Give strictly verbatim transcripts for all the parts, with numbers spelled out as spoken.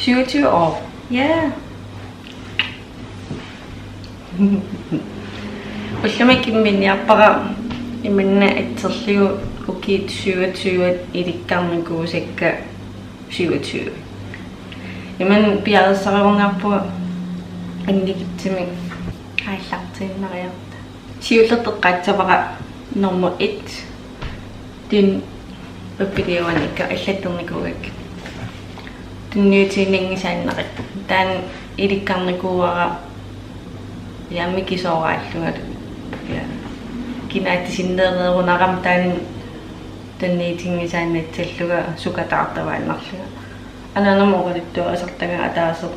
Syvogtyve år. Ja. Ullumi imminiarpara imanna atserlugu ukiut syvogtyve ilikkarnikuusakka syvogtyve. Imanna piareersarunarpunga annikitsumik aallartiinnariarta. Siullerteqqaassavara nummer et. Tun uppiliuanikka allatternikuugakka. Tunniutiinnanngisaannarpoq. Taanna ilikkarnikuuara ja mikisooraallugu. Ja. Kinaatisinneereerunarami taanna tunniutinngisaannassallunga sukataartavaannarlunga. Anaanama oqaluttuarisartagara ataaseq.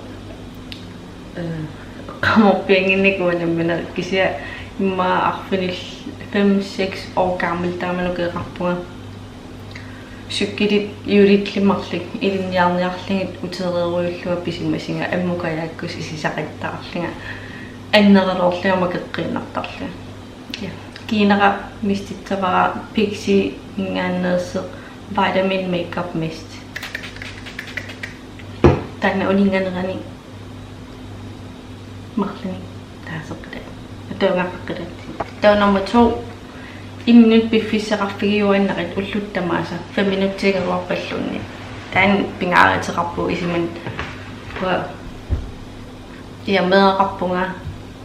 Øh, qaamorpiannginnikuuara nammineq kisianni immaqa arfinil fem, seks år gammel taamani ukioqarpunga. Cykelit juulillit marluk ilinniarniarlugit utereerujullunga pisimasunga ammut kajaakkusoq isisaqattaarlunga anneraloorlunga makeqqiinnartarlunga. Ja. Kiinara mistissavara Pixi-minngaanneersoq Vitamin Makeup Mist. Taanna uninnganerani marlunnik taaseqqilaat. Atuagaqaqqilaat. Taava nummer to. Innut piffissaqarfigiuaannarlutit ullut tamaasa fem minutsiugaluarpalluunniit. Taanna pingaaruteqarpoq isumanni. Uanga ja meeraqarpunga,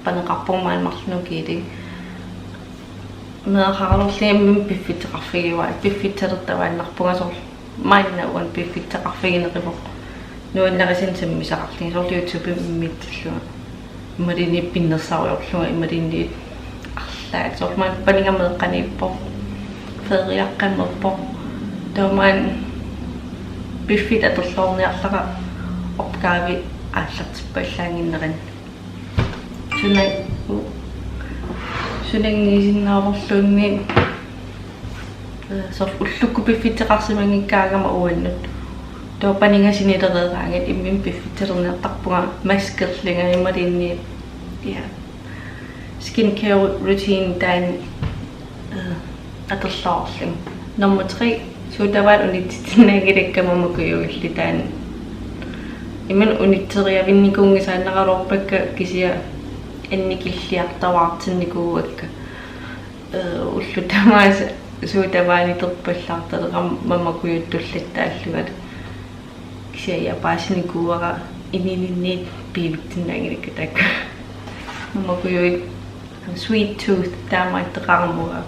paneqarpunga maani marlunnik ukiulik. Meeraqaraluarlunga imminut piffissaqarfigiuaat, piffissalertavaannarpunga soorlu. Maanna uani piffissaqarfigineqarpoq. Nuannarisannik sammisaqarlunga soorlu YouTube-imi immiussillunga. Imaluunniit pinnersarujoorlunga imaluunniit arlaat. Soorlu maanna paniga meeqqaniippoq. Feriaqqammerpoq. Taava maanna piffissaq atorluarniarlara opgavi aallartippallaannginnerani. Sunan-, u-, sunanngisinnaavorluunniit, øh, soorlu ullukkut piffissaqarsimanngikkaangama uannut. Taava paniga sinilereeraangat imminut piffissalerniartarpunga maskerlunga imaluunniit. Ja. Skincare routine taanna, øh, atorluarlunga. Nummer tre, sodavand unitsitsinnaanngilakka mamakujuillu taanna. Imanna unitseriavinnikuunngisaannaraluarpakka kisianni annikilliartuaartinnikuuakka. Øh, ullut tamaasa sodavanditerpallaartalerama mamakujuit tullattaallungalu. Kisianni paasinikuuara inuuninniit piivitsinnaanngilakka taakku. Mamakujuit sweet tooth taamaattoqarmat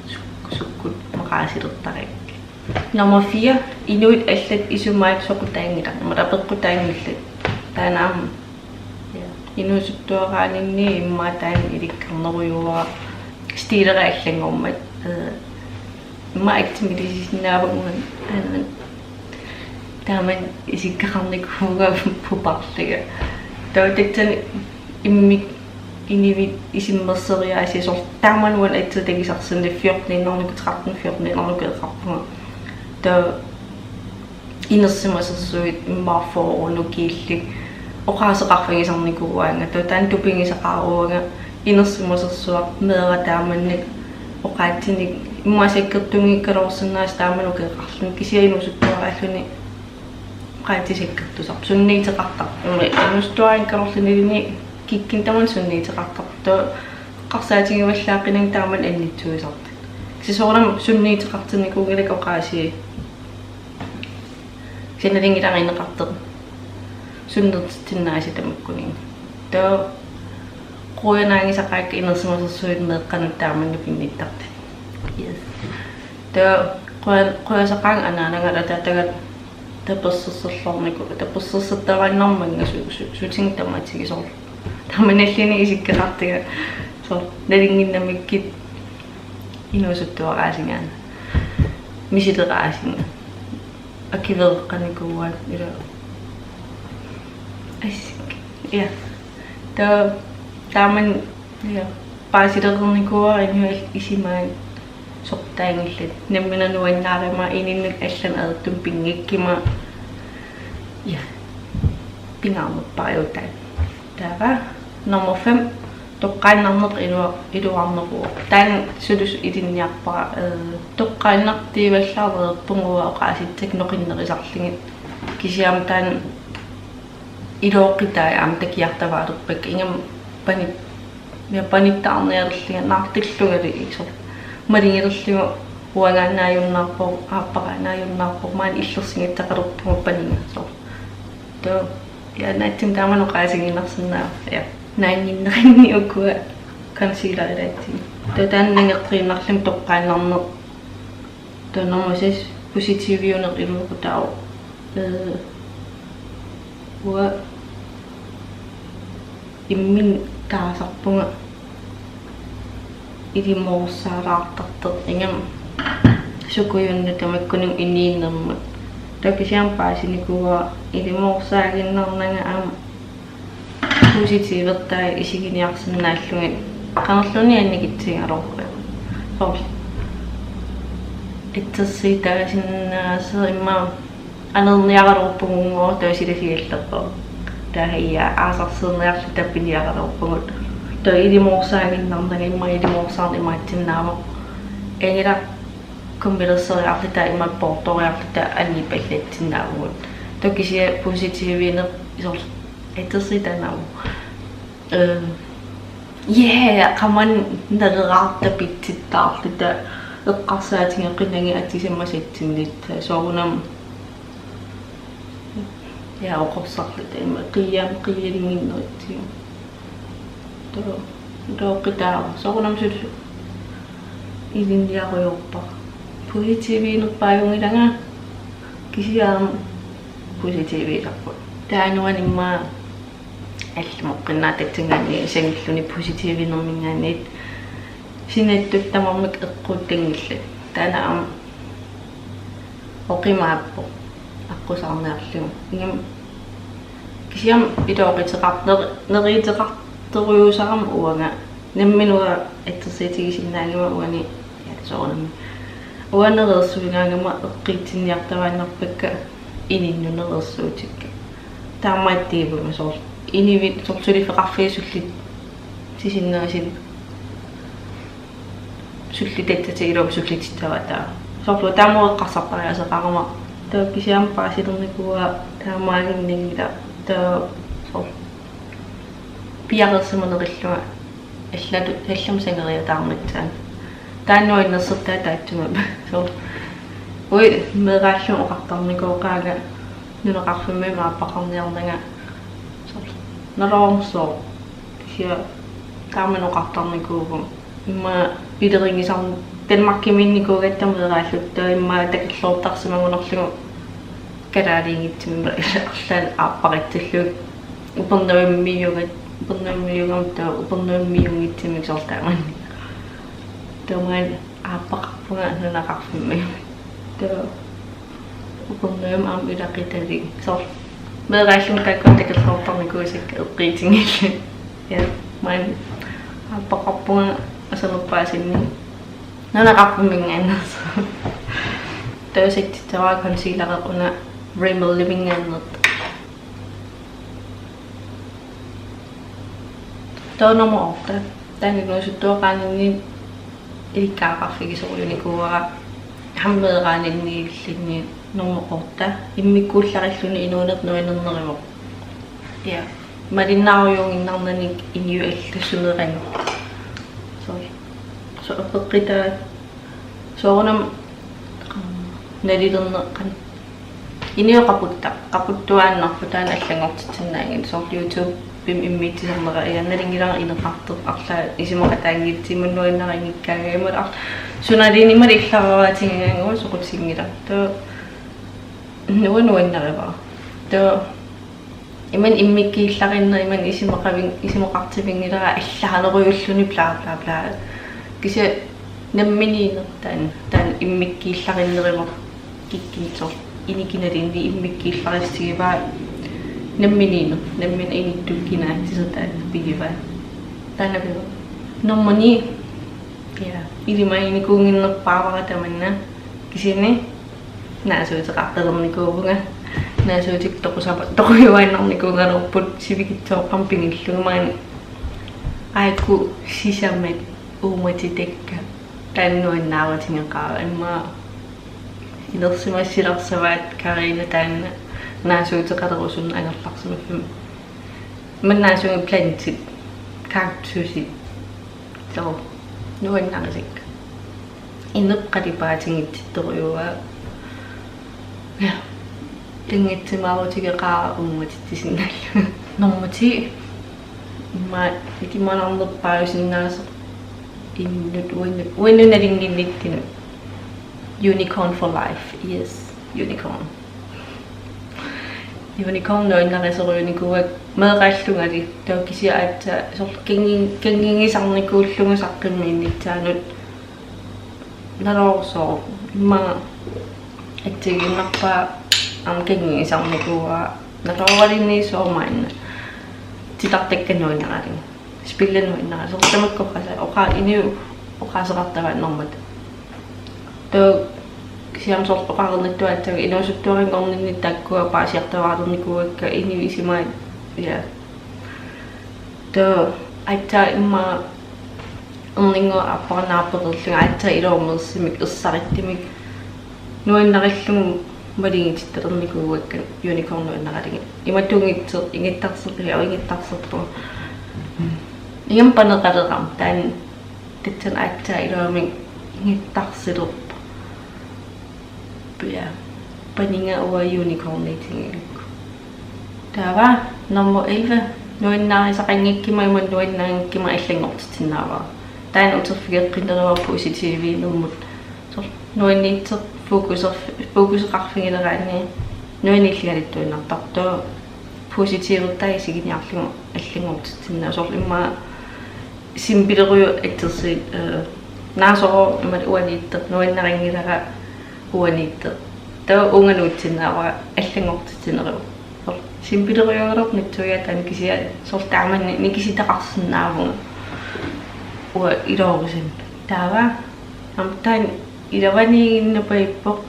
suk-, sukkut maqaasilertarigakkit. Nummer fire. Inuit allat isumaat soqutaanngillat, imaluunniit peqqutaanngillat. Taanna aamma. Ja. Inuusuttuaraaninni immaqa taanna ilikkarnerujuara. Stiilera allanngormat. Øh, immaqa aatsaat milisisinnaavunga aamma. Taamani isikkoqarnikuuvunga puparlunga. Taava tassani immikkut inuit isummerseriaasiat soorlu taamani uani aatsaat takusarsinnaavunga fjorteniinnarnikuuvoq, tretten fjorteniinnarnikuuvoq eqqarpunga. Taava inersimasorsuit immaqa fyrre ukiullit oqaaseqarfigisarnikuuaannga, taava taanna tupigisaqaaruanga inersimasorsuaq meeraq taamannak oqaatsinik immaqa sakkortunngikkaluarsinnaasut taamani ukioqarluni kisianni inuusuttuaraalluni oqaatsit sakkortusarput sunniuteqartarpoq. Ima inuusuttuaraanikkaluarluniluunniit kikkunnut tamanut sunniuteqartarpoq. Taava eqqarsaatigivallaaqinanga taamani annissuisartut. Kisianni soorunami sunniuteqartinnikuunngilakka oqaasii. Kisianni nalunngilara ineqartoq sunnertitsinnaasut tamakkuninnga. Taava qujanaanngisaqaakka inersimasorsuit meeqqanut taamannga pinnittartut. Yes. Taava quja-, qujasaqaanga anaanagara ataatagara tapersersorluarniku-, tapersersortavaannarmanga su-, su-, sutigut tamatigut soorlu. Tamannaluunniit isikkoqartunga soorlu nalunnginnamikkit inuusuttuaraasunga. Misileraasunga. Akuereqqanikuuaat ila. Assik. Ja. Taava taamani, ja, paasilereernikuuara inuit isumaat soqutaanngillat. Nammineq nuannaaruma inunnut allanut ajortumik pinngikkuma. Ja. Pingaarnerpaaq taanna. Taava nummer fem. Toqqaannarneq ilua-, iluarneruvoq. Taanna sulusut ilinniarpara, øh, toqqaannartuuvallaarneq ajorpunga oqaasissakka noqinnerusarlugit. Kisianni taanna Ilooqqitai aamma takiartavaalerpakka, ingammik pani-, ja panittaarniarlunga naartillungali iso. Malingilerlugu uangaannaajunnaarpoq, aapparaannaajunnaarpoq, maani illersinngitsoqalerpunga paninngasoq. Too, ja, naatsinni taamani oqaasiinnarsinnaavoq, ja. Naannginneranni ukua concealerilaatsinni. Too, taanna nangeqqiinnarluni toqqaannarneq. Too, nummer seks, positiviuneq iluaqutaavoq. Øh, uanga imminut taasarpunga ilimoorsaallaartartoq, ingammik sukujunnut tamakkununnga inuunermut. Too, kisianni paasinikuuara ilimoorsaaginnarnanga aamma positivertai isiginiarsinnaallugit. Qanorluunniit annikitsigaluarpat. Soorlu. Assersuutaasinnaasoq immaqa anerniaraluarpugut, too silasigallarpoq. Taava ia aasarsiorniarluta piniaraluarpugut. Too ilimoorsaaginnarnanga immaqa ilimoorsaaneq imaatsinnaavoq. Anila kummilerseriarluta immaqa poortoriarluta annippallatsinnaavagut. Too kisianni positiviuneq soorlu assersuutaannaavoq. Øh, ja, qamani naleraarluta pitsittaarluta eqqarsaatigeqqinagit atisamasatsinnik soorunami. Ja, oqorsarluta immaqa qiiam-, qiialinginnerutsigit. Too, too qitaava. Soorunami suli ilinniarujoorpara. Positiviunerpaagunngilanga kisianni aamma positiviulerpunga. Taava nuann immaqa allamut qinnaatatsinngaanniit sangilluni positiviunerminngaanniit sinattut tamarmik eqquuttanngillat. Taanna aamma oqimaappoq aqqusaarniarlugu. Ingammik kisianni ilooqquteqartoq, neriuteqartorujussuusarama uanga. Nammineq uanga assersuutigisinnaagama uani, ja, soorunami. Uanga nereersuigaangama eqqiitsinniartaraannarpakka inunnut nereersuutikka. Taamaattuuvunga soorlu. Inuit soorlu suliffeqarfiit sullissisinnaasut sullitittatsigillu sullitittarata. Soorlu taama eqqarsartariaaseqarama. Too kisianni paasilernikuuara taamaaginnanngilaq. Too soorlu piareersimanerillunga allatut allamut saneriataarnissaanut. Taanna nuannersortaa taassuma. Soorlu. Uanga meeraallunga oqartarnikooqaanga nunaqarfimmiit aappaqarniarnanga. Soorlu. Nalornissooq. Kisianni taama oqartarnikuuvunga. Immaqa pilerigisarn-, Danmarkimiinnikuugatta meeraalluta immaqa takorloortarsimagunarlugu kalaaliunngitsumik arlaannik aappaqassallugit. Upernavimmiugat-, Upernavimmiugama too Upernavimmiunngitsumik soorlu taamani. Taamani aappaqarpunga nunaqarfimmi. Too Upernavimmi aamma ilaqutalik. Soorlu. Meeraallunga taakku takorloortarnikuusakka eqqiitinngillat. Ja, maani aappaqarpunga asanerpaasinni. Nunaqarfimminngaanneersoq. Too settissavara concealeri una Rimmelimingaanneersoq. Too nummer otte. Taanna inuusuttueqarninni ilikkagaqarfigisorujunikuuara hammeeraanniilluunniit nummer otte. Immikkuullarilluni inuuneq nuannerneruvoq. Ja. Malinnaarujuunnginnarnanik inuit allat sunerani. Soorlu. Soorlu eqqitaa. Soorunami, um, nalilerneq qanoq. Inuit qaputta-, qaputtuaannarput taanna allanngortitsinnaanngilaq. Soorlu YouTubemi immiussisarnera, ja, nalunngilara ineqartoq arlaat isumaqataanngitsoq imaluunniit nuannarinngikkaangat imaluunniit ar-, sunaluunniit imaluunniit illararaatigigaangatta soqutiginngilaq. Too nuan-, nuannarivara. Too imannak immikkuullarinneq, imannak isumaqavin-, isumaqartivinngilara allaanerujulluni bla bla bla. Kisianni nammineq taanna, taanna immikkuullarinneruvoq kikkunnut soorlu. Inuit kinaluunniit immikkuullarissutigivaa nammineq, nammineq inuttut kinaassuseq taanna pigivaa. Taanna pigivaa. Nummer ni. Ja, ilimaginikuunnginnerpaavara tamanna. Kisianni naasuuteqartalernikuuvunga. Naasuutikka toqusapa-, toqujuaannarnikuugaluarput sivikitsoorpara pigillugu maani. Aajuku sisamat uumatitakka. Taanna nuannaarutigeqaara immaqa inersimassilersavaat Karina taanna naasuuteqalerusunneq angerlarsimaffimmi. Manna asugi plantit, kaktusit. So, nuannarisakka. Ineq qalipaatiginnittorujuuaa. Ja. Tanngassimaarutigeqaara uummatitsisinnaallugu. Normu ti. Immaqa itimanarnerpaajusinnaasoq. Inunnut uannut, uannut nalunnginnittunut. Unicorn for life. Yes, unicorn. Unicorn nuannarisorujunikuuakka meeraqallungali, taava kisianni aatsaat soorlu kangi-, kangigisarnikuullugu saqqummiunnissaanut. Nalorsoq immaqa atsigiinnarpaa aamma kangigisarnikuuara, naloraluunniit soorlu maanna. Titartakka nuannaralugu. Spilli nuannaralugu. Soorlu tamakku oqaasa-, oqa-, inuit oqaaseqartavaat normat. Taava kisianni soorlu oqarnittut aatsaat inuusuttuaranngorninni taakkua paasiartuaarnikuuakka inuusimaat, ja. Taava aatsaat immaqa erninnguaq aappara naapereerlunga aatsaat iluarmeersimik ersarissumik nuannarillugit malugitittalernikuuakka unicorn nuannaralugu. Imatut ingitter-, ingittarser-, ja, ingittarserpunga. Ingammik paneqalerama taanna tassani aatsaat iluamik ingittarsilerpoq. Pia. Paniga uanga unicorniutigigakkit. Taava nummer elleve. Nuannarisaqanngikkuma imaluunniit nuannarinngikkumut allanngortitsisinnaavara. Taanna uterfigeqqinneruara positiviunermut. Soorlu nuanniitsoq fokuserf-, fokuseqarfigileraanni nuanniilligaluttuinnartartoq. Positivertaa isiginiarlugu allanngortitsisinnaavoq. Soorlu immaqa simpelerujuk assersuut, eh, naasoq imaluunniit uaniittoq, nuannarinngilara uaniittoq. Taava uunga nuutsinnaavara allanngortitsineruvoq. Soorlu simpelerujuugaluarpoq nassuiaat taanna kisianni soorlu taamani nikisitaqarsinnaavunga. Uanga iluarisanni. Taava aamma taanna iluaniiginnapajuppoq.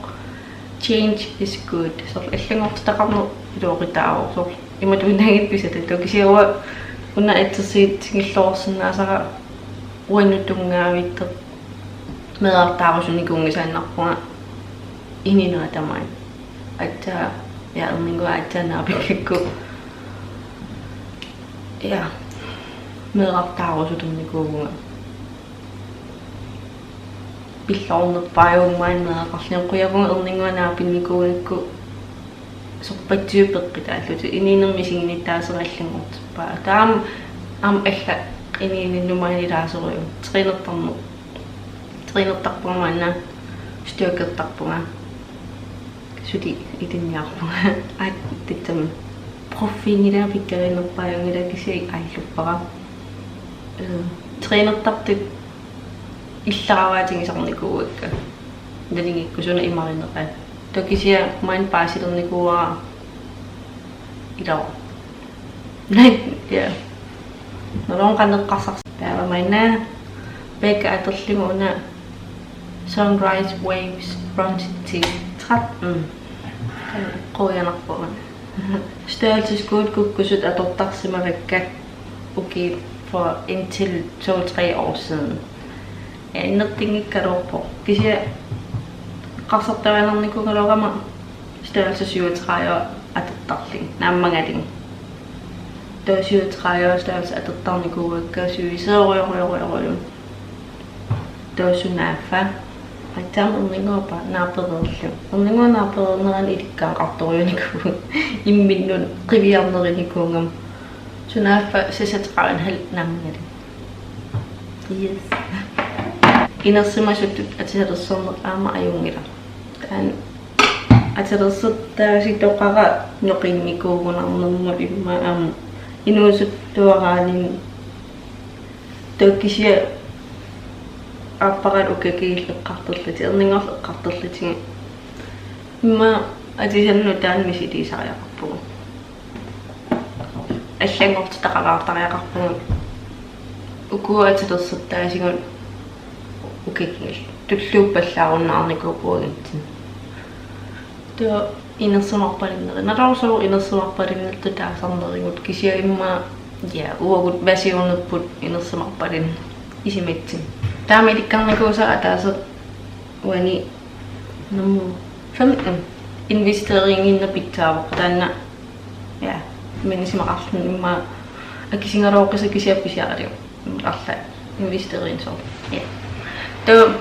Change is good. Soorlu allanngortitaqarneq iluaqutaavoq. Soorlu imatut unaagit pisata. Taava kisianni uanga una assersuut tigulluarsinnaasara uannut tunngavittoq meerartaarusunikuunngisaannarpunga inuunera tamaat. Aatsaat, ja, erninnguaq aatsaat naapikkakku. Ja. Meerartaarusulernikuuvunga. Pilluarnerpaajummat meeraqarlunga, qujavunga erninnguaq naapinnikuugakku sorpassuit peqqutaallutik inuunermi isiginnittaasera allanngortippaa. Taava aamma alla inuuninni maani ilaasorujuk. Trænertarneq. Trænertarpunga maanna, styrkertarpunga. Suli ilinniarpunga. Aat, tassami. Proffiinngilanga pikkoriinnerpaajunngilanga kisianni aalluppara. Eh, trænertartut illaraavaatigisarnikuuakka. Nalunngikkusuuna imarineqaat. Taava kisianni maanna paasilernikuuara ilaa. Nei, ja. Nalornqaneqqarsars. Taava maanna Becca atorlugu una Sunrise Waves Bronze Tea. Træt. Mm. Quianarpoq una. Størrelseskodit kukkusut atortarsimavakka ukiut for indtil to-tre år siden. Ja, innertinngikkaluarpoq. Kisianni eqqarsartuaannarnikuugaluarama størrelse syvogtredive atortarlunga, naammagalunga. Taava syvogtredive størrelse atortarnikuuakka syvogtredive. Taava sunaaffa. Aatsaammi erninnguaq naapereerlunga. Erninnguaq naapereernerani ilikkagaqartorujunikuuvunga. Imminnut qiviarnerinikuugama. Sunaaffa seksogtredive en halv naammagalunga. Yes. Inersimasutut atisalersorneq aamma ajunngilaq. Taanna atisalersortaasitoqara noqinnikuugunarnermut immaqa aamma inuusuttuaraanni. Taava kisianni aapparalu ukakigillu eqqartorlutik, erninnguarlu eqqartorlutigu. Immaqa atisannut taanna misiliisariaqarpugut. Allanngortitaqalaartariaqarpugut. Ukua atisalersortaasugut ukakigillu. Tulluuppallaarunnaarnikuupput uagutsinnut. Taava inersimarpalunneri. Nalorsuuvoq inersimarpalunnertut taasarnerigut kisianni immaqa, ja, uagut versioniupput inersimarpalunneq isumatsinni. Taama ilikkarnikuusara ataaseq uani nummer femten. Investeringinnaq pitsaavoq taanna. Ja, men isumaqarluni immaqa Akisigaluaqqisa kisianni pisiaralugit. Arla investeriinnarsoq. Ja. Taava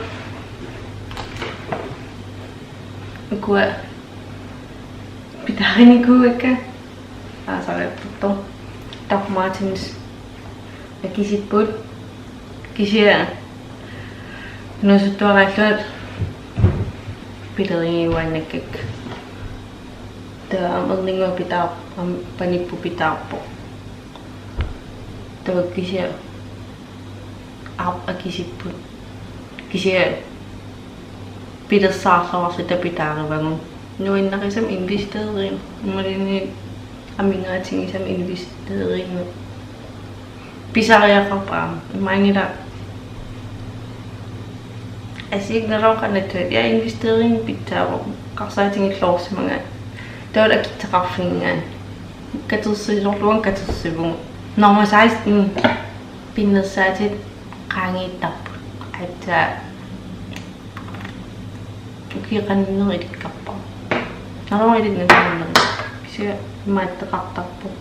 ukua pitaarinikuuakka. Aasariartortoq. Doc Martens akisipput. Kisianni inuusuttuaraallunga pilerigiuaannakkakka. Taava aamma erninnguaq pitaar-, aamma panipput pitaarpoq. Taava kisianni aap akisipput. Kisianni pilersaarluarluta pitaarivagut. Nuannarisamik investeriinnaq. Imaluunniit amigaatigisami investeriinnaq. Pisariaqarpoq aamma. Imaanngilaq. Assigiinngilaq qanoq ittuat. Ja, investering pitsaavoq. Eqqarsaatigilluarsimagaat. Taavalu akitseqarfigigaanni. Katersisorluunniit katersivugut. Nummer seksten. Pinnersaatit qaangiittarput. Aatsaat. Ukioqanngilaq ilikkarpara. Naluara ilinnut tamanna. Kisianni imaattoqartarpoq.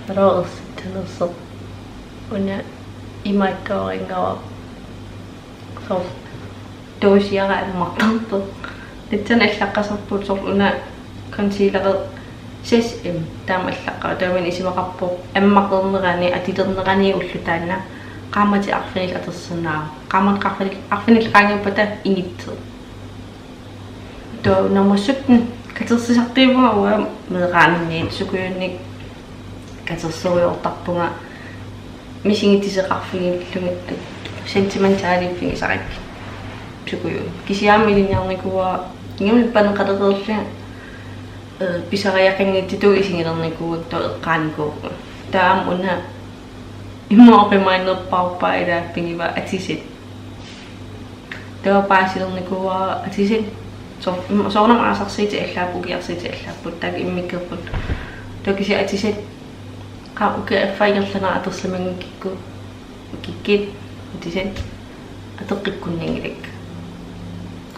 Naluara ersittunersoq. Una imaattoorinngaarpara. Soorlu tuusiara ammartarpoq. Tassani allaqqasarput soorlu una concealeri seks M taama allaqqavoq. Taamani isumaqarpoq ammaqernerani atulernerani ulloq taanna qaammatit arfinillit atorsinnaavoq. Qaammatit arfinil-, arfinillit qaangiuppata initseq. Taava nummer sytten katersisartuuvunga uanga meeraanerniit sukujuunnik katersorujoortarpunga misigitsisoqarfigillugit sentimentaliiffigisarakkit sukujuunnik. Kisianni ilinniarnikuuara ingammik paneqalereerlunga, eh, pisariaqanngitsutut isigilernikuuakka taava eqqaanikuuvunga. Taava una immaqa oqimaannerpaarpaa ilaa pigivaat atisat. Taava paasilernikuuara atisat. Soor-, im-, soorunami aasarsiutit allaapput, ukiarsiutit allaapput, taakku immikkoorput. Taava kisianni atisat. Qa-, ukiaq affaa ingerlanerani atorsimanngikkukkit, kikkut, atisat atoqqikkunnaanngilakka.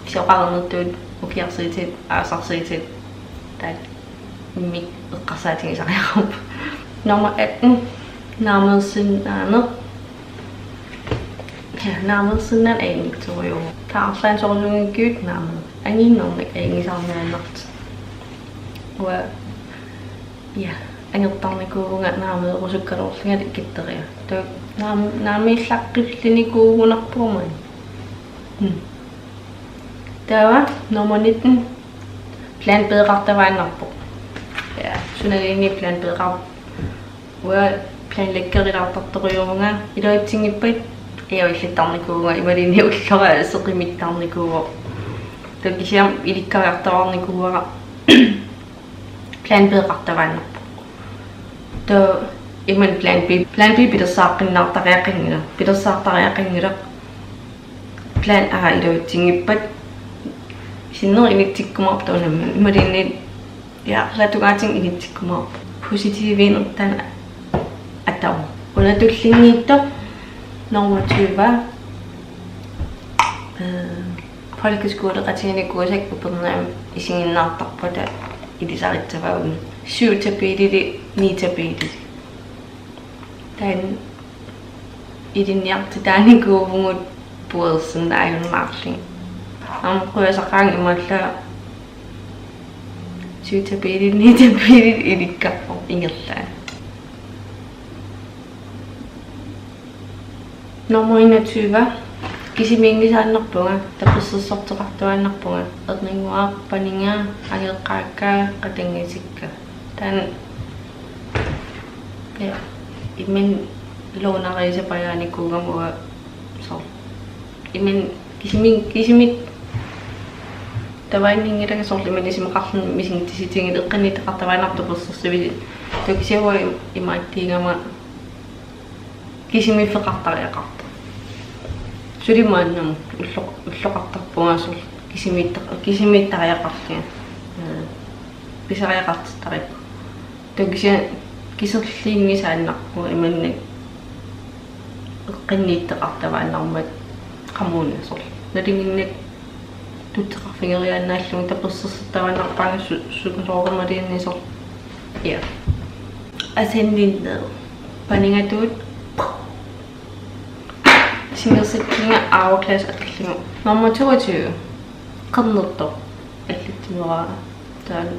Kisianni oqareernertut ukiarsiutit, aasarsiutit, taakku immikkut eqqarsaatigisariaqarput. Nummer atten, naameersinnaaneq. Ja, naameersinnaaneq ajunngitsorujuuvoq. Taava arlaannik soorunami kikkut naameq. Anginernik ajunngisaarniaannartoq. Uanga, ja, angertarnikuuvunga naameerusukkaluarlunga kitteriga. Taava naam-, naamiillaqqillinikuugunarpunga. Hmm. Taava nummer nitten. Plan B-qartavaannarpoq. Ja, sunaluunniit plan B-qar-, uanga planlæggerilaartartorujuuvunga, iluatsinngippat ajuallattarnikuuvunga, imaluunniit ullora seqimittarnikuuvoq. Taava kisianni ilikkariartuaarnikuuara plan B-qartavaannarpoq. Taava imannak plan B, plan B pilersaaqqinnaartariaqanngilaq, pilersaartariaqanngilaq. Plan A iluatsinngippat sinneq initsikkumaarpoq taava nammineq. Imaluunniit, ja, arlaatigut initsikkumaarpoq. Positiviunertaa atau. Una tullinnguuttoq nummer tyve. Øh, folkeskoleqatiginikuusakka upernaamik isiginnaartarpata ilisarissavaa una. Syv tabetillit, ni tabetillit. Taanna ilinniartitaanikuuvugut puersinnaajunnaarlugit. Aamma qujasaqaanga imaallaat syv tabetillit, ni tabetillit ilikkarput ingerlaannaq. Nummer enogtyve. Kisimiinngisaannarpunga, tapersersortoqartuaannarpunga, erninnguaq, paniga, angeqqaakka, qatanngutikka. Taanna, ja, imannak luunariisapajaanikuugama uanga soorlu. Imannak kisimi-, kisimik tavaanninngilanga soorlu imannak isumaqarluni misigitsissutigit eqqanniittoqartavaannarpoq tapersersuisut. Taava kisianni uanga im-, imaattuugama kisimiiffeqartariaqartoq. Suli maannamut ulloq-, ulloqartarpunga soorlu kisimiitta-, kisimiittariaqarlunga. Øh, pisariaqartittarippunga. Taava kisianni kiserliinngisaannarpunga imannak eqqanniittoqartavaannarmat qamuuna soorlu. Nalinginnakkut tutseqarfigeriaannaallunga tapersersortavaannarpaanga su-, su-, soorunami ilinniarneq soorlu. Ja. Asanninneq. Paningatuut singersitsinga hourglass atorlugu. Nummer toogtyve. Qernertoq. Allatsimera. Taanna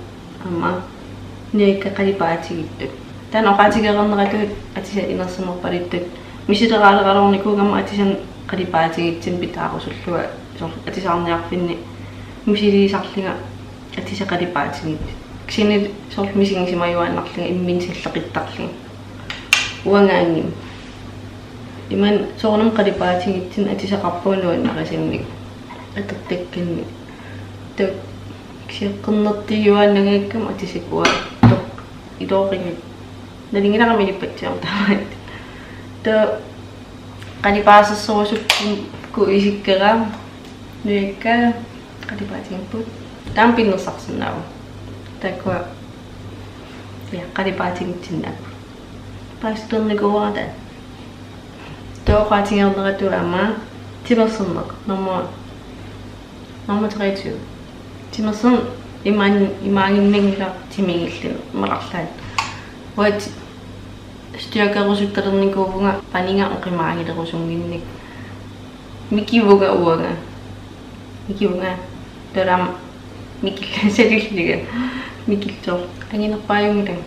aamma nujakka qalipaatigissut. Taanna oqaatigereerneratut atisat inersimerpaluttuut. Misileraaleraluarnikuugama atisanik qalipaatigissumik pitaarusullunga. Soorlu atisaarniarfinni misiliisarlunga atisat qalipaatigissut. Kisianni soorlu misigisimajuaannarlunga imminut salleqittarlunga. Uangaanngimmat. Imannak soorunami qalipaatigissumik atisaqarpunga nuannarisannik. Atortakkannik. Taava kisianni qernertujuaannangaakkama atisakua toq ilooqigit. Nalinginarami ilippatsiartaamaat. Taava qalipaasersorusukkukkit isikkara nujakka qalipaatigissut. Taama pinnersarsinnaavoq. Taakkua ja qalipaatigisinnaapput. Paasiternikuuara taanna. Taava oqaatigereerneratut aamma timersorneq. Nummer, nummer treogtyve. Timersorneq imaan-, imaanginnanngilaq timigilluni marlunnik. Uanga styrkerusuttalernikuuvunga paninga oqimaagilerusunnginnakkit. Mikivunga uanga. Mikivunga. Taava mikillugu salillugu. Mikillunga. Anginerpaajunngilara.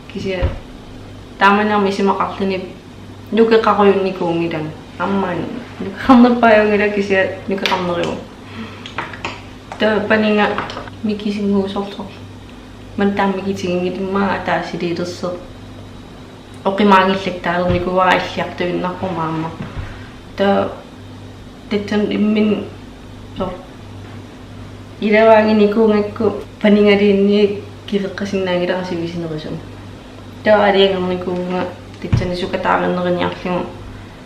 Kisianni taamani isumaqarluni nukeqarujunnikuunngilanga. Aamma nukeqarnerpaajunngilanga kisianni nukeqarnerivunga. Taava paninga mikisinnguusorlu. Maani taama mikitiginngilanga aamma ataasilersoq. Oqimaagillattaalernikuuara alliartuinnarpoq aamma. Taava tassani imminut soorlu ilavaanginikuugakku paningaluunniit kiveqqasinnaanngilara sivisunerusumik. Taava aalajangernikuvunga tassani sukataarinneriniarlugu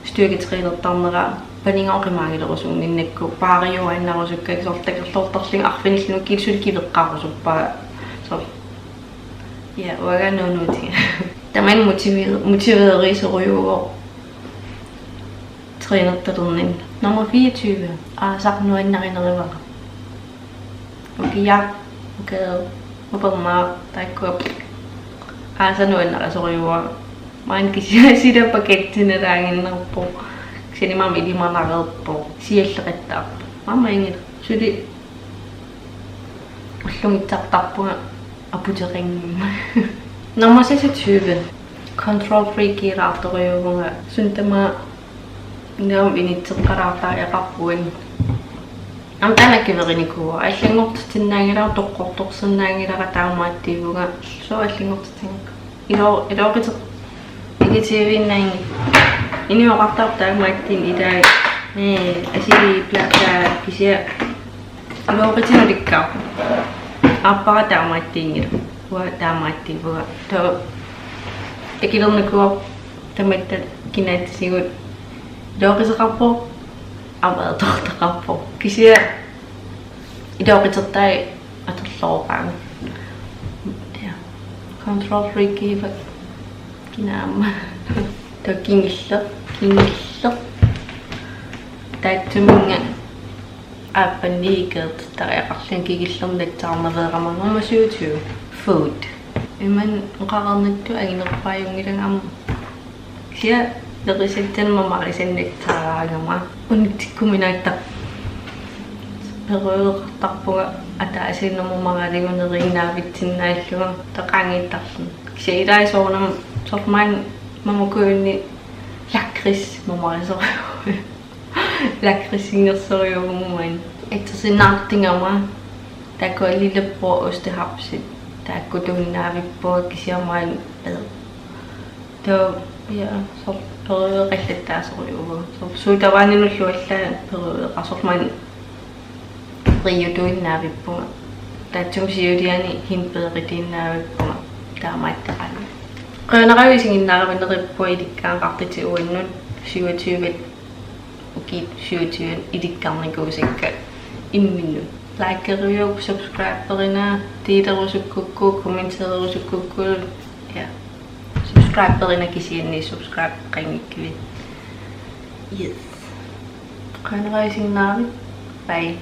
styrketrænertarnera paninga oqimaagilerusunnginnakku paariuaannarusukkakkit soorlu takorloortarlunga arfinillit nukillugu kiveqqarusuppara soorlu. Ja, uanga nuunuutiga. Tamanna motiver-, motiveerisorujuuvoq trænertalerninni. Nummer fireogtyve. Aasaq nuannarinerivara. Ukiaq, ukiaq, upernaaq, taakkua. Aasaq nuannarisorujuuara. Maani kisianni sila pakatsinalaaginnarpoq. Kisianni aamma ilimanareerpoq. Sialleqattaarpoq. Aamma inngila. Suli ullumitsartarpunga aputeqanngimmat. Nummer seksogtyve. Control freakilaartorujuuvunga suut tamaasa initseqqalaartariaqarpara uani. Aamma taanna kiverinikuuara. Allanngortitsisinnaanngilara, toqqortorsinnaanngilara taamaattuuvunga. Sooq allanngortitsinngikku? Ilo-, ilooqateq-, ilitiiviinnaanngilaq. Inuuqartarpoq taamaattunik ilaa. Ee, asili plaata kisianni ilooqateqarpoq. Aappara taamaattuunngilaq. Uanga taamaattuuvunga. Taava takilernikuuara tamatta kinaatsisigut. Ilooqateqarpoq. Aamma atortaqarpoq. Kisianni ilooqatertai atorlooraanga. Ja. Control freakiuvoq. Kina aamma. Taava kingulleq, kingulleq. Taatsuminnga aappannit ikiortitariaqarlunga kingullermik nassaarnaveerama nummer syvogtyve. Food. Imannak oqareernittut anginerpaajunngilara aamma. Kisianni nerisassanik mamarisannik nassaaraangama. Unitsikkuminaattarpoq. Periodeqartarpunga ataasiinnaq mamarigalugu neriinnaavitsinnaallunga taqaangiittarluni. Kisianni ilai soorunami soorlu maani mamakujunni lakrids mamarisorujuuvoq. Lakridsinngersorujuuvugut maani. Assersinnaartugama taakkua lilleppoq ostehaps. Taakku tuinnaavippunga kisianni maani. Taava, ja, soorlu periodeqallattaasorujuuvugut. Soorlu sodavandinullu allaat periodeqarsormat riutuinnaavippunga. Taassuma siuliani hindbæriutiinnaavippunga. Taamaattoqarluni. Qujanaqaaq isiginnaaravit, neriuppunga ilikkagaqartutit uannut syvogtyve. Ukiut syvogtyve ilikkarnikuusakka imminnut. Likeriuk, subscriberina, delerusukkukkit, kommentererusukkukku. Ja. Subscriberina kisianni subscribeqanngikkivit. Yes. Qujanaqaaq isiginnaaravit. Bye.